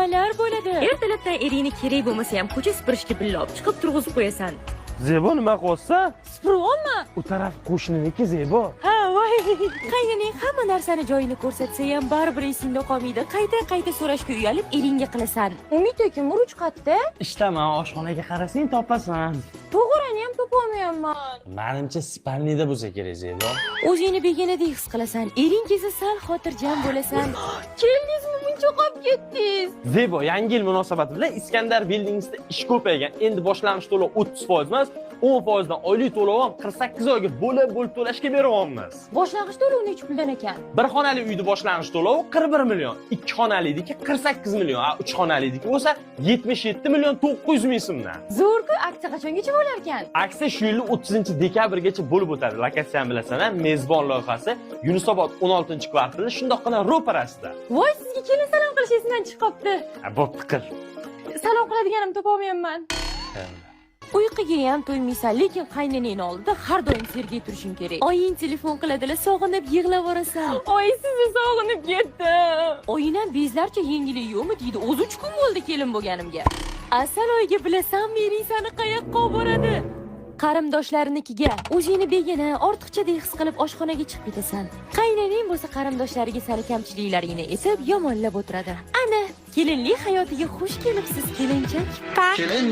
Nimalar bo'ladi? Ertalabdan eringni kerak bo'lmasa ham ko'cha supurishga billa olib chiqib turg'izib qo'yasan. Zebo, nima qilyapsan? Supuryapman. U taraf qo'shniniki, Zebo. Ha, voy. Qaynaning hamma narsani joyini ko'rsatsa ham baribir esingda qolmaydi. Qayta qayta so'rashga uyalib eringga qilasan. Umid aka, murch qayerda? Ishdaman, oshxonaga qarasang, topasan. To'g'rani ham topolmayapman. Manimcha, спальни da bo'lsa kerak, Zebo. O'zingni begonadek his qilasan. Ering kelsa, sal xotirjam bo'lasan. Keldingizmi, muncha qolib ketdingiz? Zebo, yangi yil munosabati bilan Iskandar Buildingsda ish ko'paygan. Endi boshlang'ich to'lov 30% emas, 10% dan oylik to'lov ham 48 oyga bo'lib bo'lib to'lashga beryapmiz. Boshlang'ich to'lov necha puldan ekan? Bir xonali uyni boshlang'ich to'lovi 41 million, ikki xonalidiki 48 million, a uch xonalidiki bo'lsa 77 million 900 ming so'mdan. Zo'r-ku, aksiya qachongacha bo'lar ekan? Aksiya shu yilning 30 dekabrgacha bo'lib o'tadi. Lokatsiyani bilasan, a? Mezbon loyihasi, Yunusobod 16 kvartalda, shundoqqina ro'parasida. Voy, sizga kelin salom qilish esimdan chiqib qolibdi. Ha, bo'pti, qil. Salom qiladiganimni topolmayapman. Uyquga ham to'ymaysan, lekin qaynonang oldida har doim sergak turishing kerak. Oying telefon qiladilar, sog'inib yig'lab yuborasan. Oy, sizni sog'inib ketdim. Oying ham bezlarcha "Yangilik yo'qmi?" deydi. O'zi 3 kun bo'ldi kelin bo'lganimga. Asal oyiga, bilasanmi, ering sani qayoqqa olib boradi? Qarindoshlarinikiga. O'zingni begona, ortiqchadek his qilib oshxonaga chiqib ketasan. Qaynonang bo'lsa qarindoshlariga sani kamchiliklaringni aytib, yomonlab o'tiradi. Ana, kelinlik hayotiga xush kelibsiz, kelinchak. Pa. Kelin.